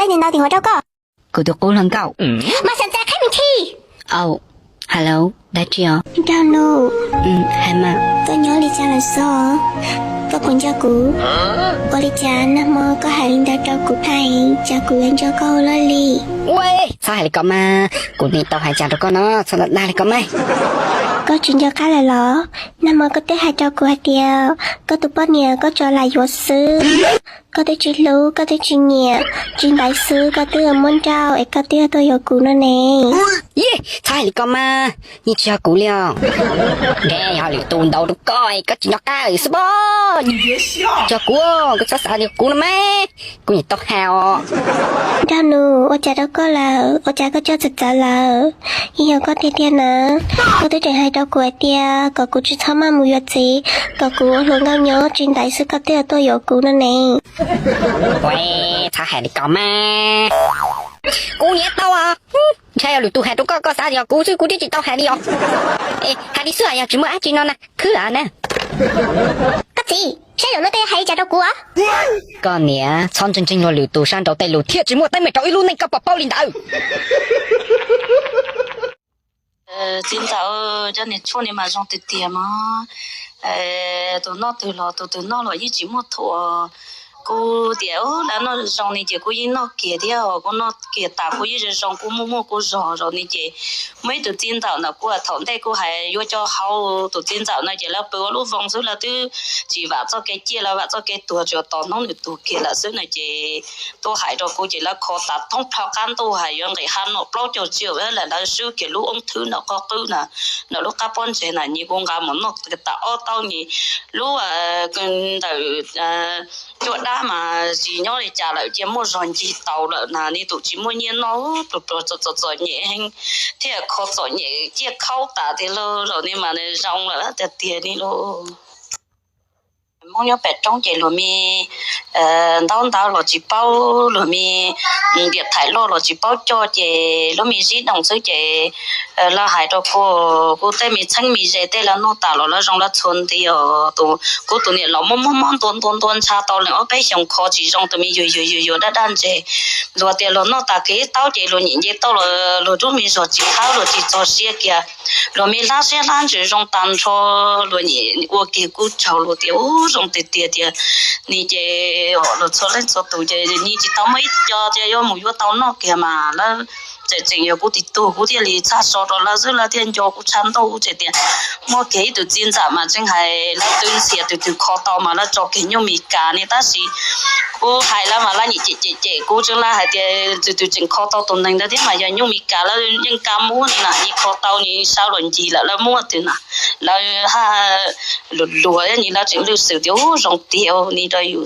Ntau tim huav rau koj. Kuv tus qub hluas nkauj. Mas xav ntxa qhaib me thi. Au, hello, dab tsi os? Nraug Nus, hais mas. Koj nyob li cas lawm xwb? Koj puas nco kuv? Ua li cas nag hmo koj hais li ntawd rau kuv tag, cas kuv yuav nco koj ua luaj li? Ua, txhob hais li ko mas, kuv nim tau hais cas rau koj no, txhob dag li ko mas. Koj tsis nco qab lawm los? Nag hmo koj twb hais rau kuv hais tias koj tus poj niam koj tso lam yuav xwb, koj twb tsis hlub, koj twb tsis nyiam, tsis ntaiv xwb koj twb muab nrauj es koj twb tuaj yuav kuv no ne. Yej, txhob hais li ko mas, yeej tsis yog kuv li os. Ntshe yog lwm tus ntaus rau koj es koj tsis nco qab lawm xwb pob. Tsis yog kuv, koj txhob xav tias kuv no mas, kuv nim tau hais os. Nraug Nus, ua cas rau koj lawm, ua cas koj coj txawv txawv lawm? Yeej yog koj tiag tiag na. Koj twb tseem hais rau kuv hais tias kom kuv tsis txhob maj mus yuav txiv, kom kuv ua hluas nkauj nyob tsis ntaiv xwb koj twb tuaj yuav kuv no ne. Ua, txhob hais li ko mas. Kuv niam tau os. Ntshe yog lwm tus hais rau koj, koj xav yog kuv xwb, kuv twb tsis tau hais li os. Es hais li xwb, yog tsis muaj dab tsi no na, khwb lawm na. Koj txiv, saib zaum no koj yuav hais li cas rau kuv os? Koj niam, txhob ntseeg ntseeg luag lwm tus sab nraud tej lus thiaj tsis muaj teeb meem rau ib lub neej, koj puas paub li ntawd? Txiv ntxawm, cov niag tshuaj ni mas zoo tiag tiag mas. Tus noj twg los tus twg noj los yeej tsis muaj thuam. Kuv tias lawv noj zoo ni ces kuv yeej noj kiag thiab, kuv noj kiag tas kuv yeej zoo zoo, kuv muaj muaj kuv zog zog ni ces muaj ib tus txiv ntxawm ntawm kuv thaum ntej kuv hais yuav coj haus tus txiv ntxawm no ces lawv pw ua lub voo xwb, lawv twb tsis vam txoj kev ciaj, lawv vam txoj kev tuag, tsuas tos hnub nws tuag kiag lawm xwb no ces tuaj hais rau kuv ces lawv kho tas thoob plaws qab ntuj hais yuav nqis ha no plaub caug tsiaum lawm, lawv swb kiag lub oob thwb ntawm qhov qwb na, ntawm lub qab pob ntseg na, nyias kuv nqa mus noj tas ob taub nyias lub ntawm cuaj dab mas tsis nyob li cas lawm, cia muaj zog ncig taus lawm na, nws tus tsis muaj nyiaj noj, tus pluag txom txom nyem heev thiaj kho txom nyem ciaj khaub tas tiag lauj, zaum ni mas zoo lawm tiag tiag ni lauj. Hmoob nyob pem roob ces luag me ntaub ntawv los tsis paub, luag me diam thaiv loj los tsis paub coj ces lub me zib doos xwb ces lawv hais rau kuv, kuv tej me txheeb me ze tej lawv noj tas los lawv zoo lawv txhua nti os. Kuv tus niam los muab muab muab ntua ntua ntua ntsha tau li ob peb xyoos kho tsis zoo, tus me yuag yuag yuag yuag daj daj ntseg. Luag tias luag noj tas kiag ib taub ces luag nyiam nce toj los luag lub me zog tsis khawb, luag tsis txog siab kiag. Luag me hlab siab hlab ntsws zoo tag nrho, luag nyiam ua kiag kub tsaug, luag tias ub zoo tiag tiag tiag. Ni ces luag txhua leej txhua tus ces ni tsis tau muaj ib co tias yuav mus yuav tau noj kiag mas lawv tseem tseem yog kuv tus tub kuv thiaj li txhaj so rau lawv xwb, lawv thiaj nco kuv tshav ntuj. Kuv tseem tias muaj kiag ib tus txiv ntxawm mas tseem hais lawv twb ntxias tus twg kho tau mas lawv tso kiag nyuj Mes Kas ni, tab sis kuv hais lawv mas lawv nyiam cem cem cem kuv, tseem lawv hais tias tus twg tseem kho tau tus neeg ntawd thiab mas yog nyuj Mes Kas, lawv yeej kab muab ni na, ni kho tau ni sawv los ncig lawm lawv muab twg na. Lawv ha luag luag ni lawv tseem lwj xwm tias ub zoo tiag ni rau yus.